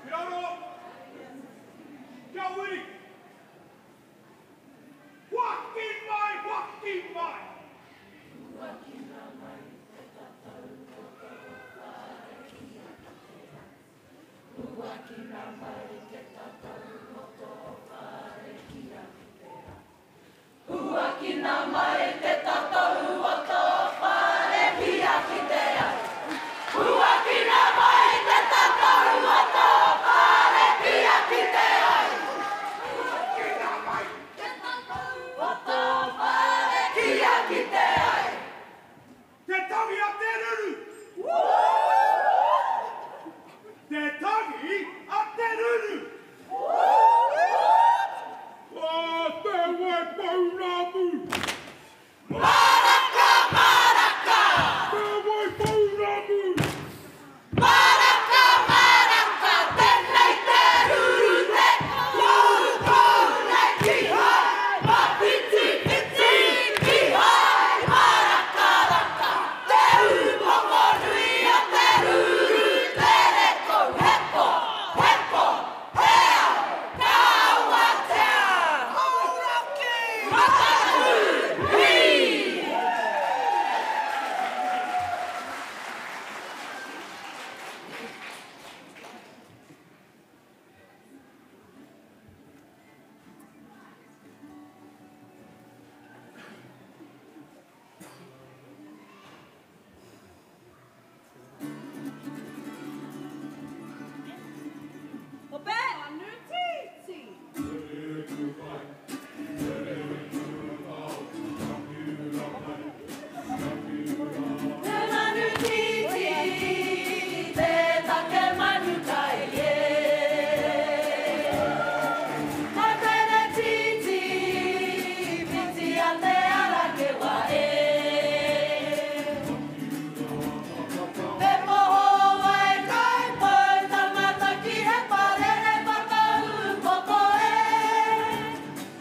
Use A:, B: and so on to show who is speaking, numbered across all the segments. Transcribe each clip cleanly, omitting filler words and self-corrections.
A: Piraro! Kia wiri! Huaki mai, huaki mai!
B: Huakina mai te tatau o tō whare kia kitea. Huakina mai te tatau o tō whare kia kitea. Huakina mai te tatau o tō whare kia kitea. Huakina mai te tatau o tō whare kia kitea.
A: Huakina mai
B: te tatau o tō whare kia kitea.
A: Te tangi a te ruru! Te tangi a te ruru! Ko Te Waipounamu!
B: Maraka, maraka!
A: Te Waipounamu!
B: Maraka, maraka, tenei te ruru te koukou nei kihai mawhitiwhiti kihai marakaraka te upoko nui a te ruru tere kou hepo, hepo, hea, ka awatea!
A: Hauraki!
B: Matatū, hui!
C: Ope! Manu tītī!
B: Te manu tītī, te take manu kai e. Ka tere tītī, whitia te ara kewa e. Te poho wai kai pou tangata ki he parere whakaupoko e.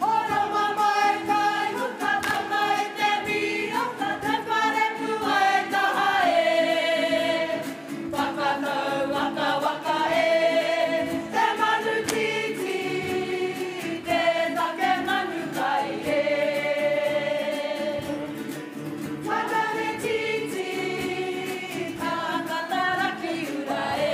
B: Horo mamae kai huka tanga i te miraka te whare puae taha e. Whakatau waka waka e, te manu tītī, te take manu kai e. Whakare tītī, ka katarakiura e.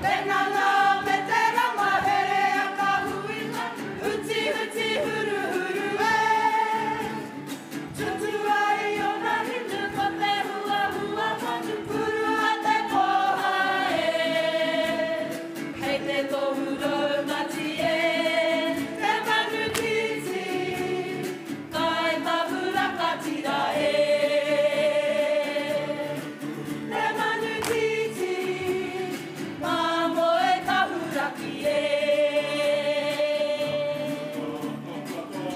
B: Te nganga me te rama herea ka huinga, huti huti huru huru e. Tutu ai ona hinu ko te hua hua manu purua te koha e. Hei te tohu raumati e, te manu tītī, kai tahura ka tira e. Te manu tītī, mā moe tahuraki e.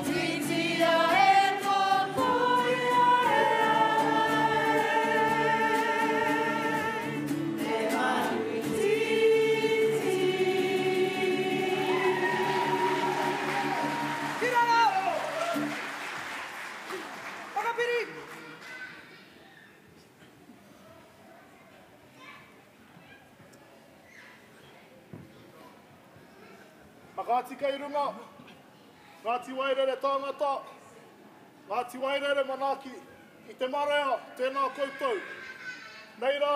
B: Titia e tō koia e ai, te manu tītī.
A: Piraro! Whakapiri!
D: Ngāti kei runga, Ngāti Wairere tāngata, Ngāti Wairere manaaki i te marea, tēnā koutou. Nei rā,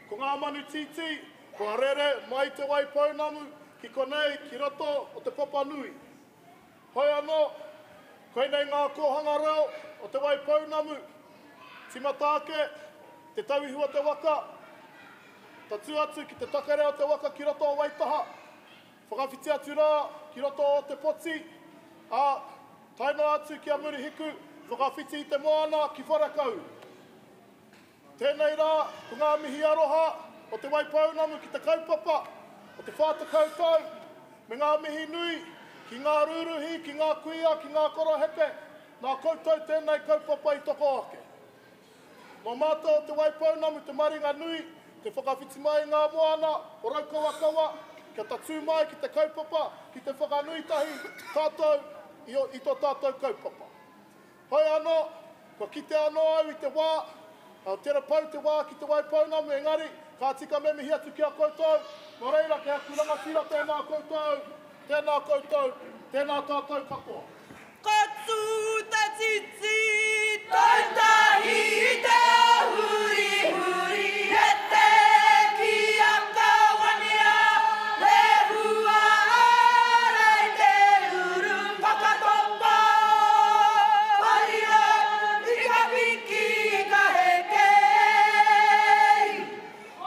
D: ko ngā manu tītī, kua rere mai Te Waipounamu ki konei ki roto o Te Papanui. Hoi anō, koinei ngā kōhanga reo o Te Waipounamu, tīmata ake te tauihu o te waka, tatū atu ki te takere o te waka ki roto o Waitaha, whakawhiti atu rā ki roto o Te Poti, ā, tae noa atu ki a Murihiku, whakawhiti i te moana ki Wharekau. Tēnei rā, ko ngā mihi aroha o Te Waipounamu ki te kaupapa o te 40 tau, me ngā mihi nui ki ngā rūruhi, ki ngā kuia, ki ngā koroheke, nā koutou tēnei kaupapa i toko ake. Nō mātou o Te Waipounamu te maringa nui te whakawhiti mai i ngā moana o Raukauakawa, kia tatū mai ki te kaupapa, ki te whakanui tahi tātou i, i tō tātou kaupapa. Hoi anō, kua kite anō au i te wā, tere pau te wā ki Te Waipounamu, engari, ka tika me mihi atu ki a koutou, nō reira kei aku rangatira tēnā koutou, tēnā koutou, tēnā tātou katoa.
B: Ka tū te titi, tautahi i te hurihuri e te ki a Kawania, Rehua ārai te uru whakatopa, Parira i ka piki i ka heke.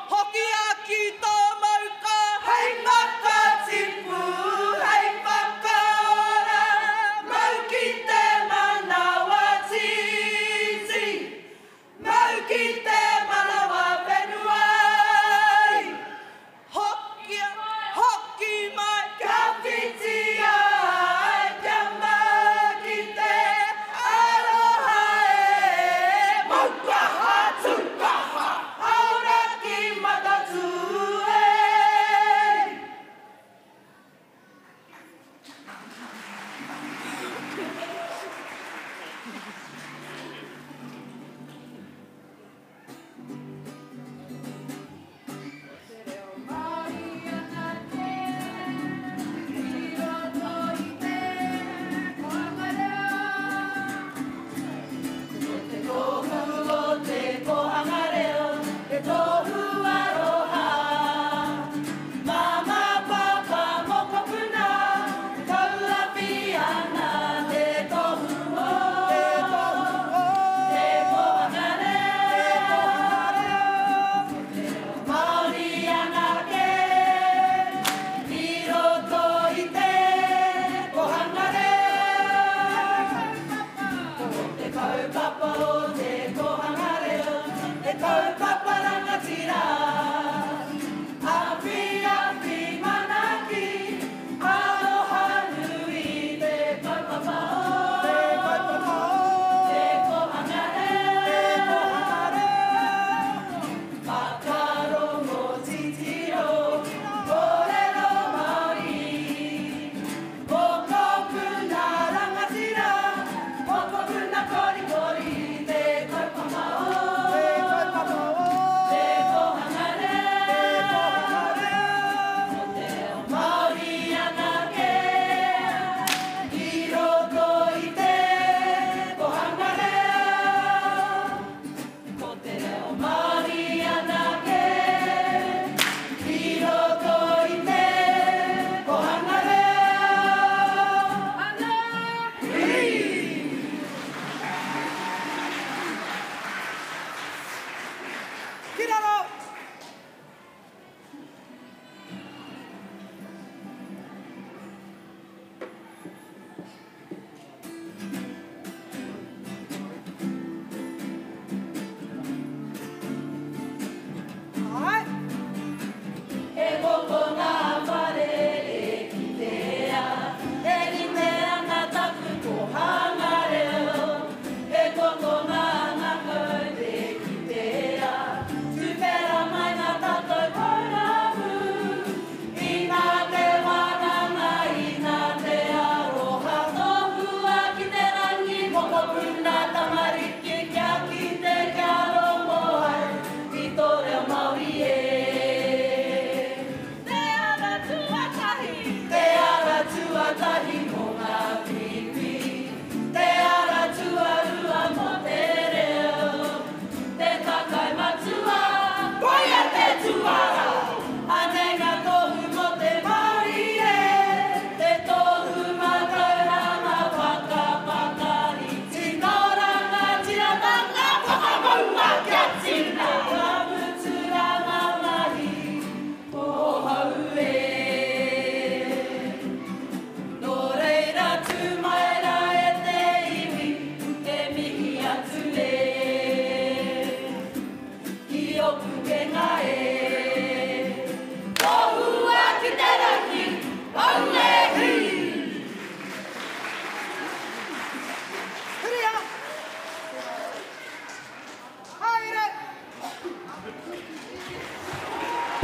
B: Hokia ki tō mauka hei whakatipu, hei whakaora, mau ki te manawa titi.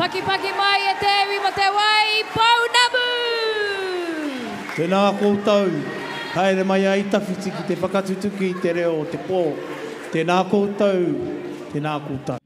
B: Pakipaki mai e te iwi mo Te Wai Pounamu!
E: Tēnā koutou, haere mai ai tawhiti ki te whakatutuki i te reo o te pō. Tēnā koutou, tēnā koutou.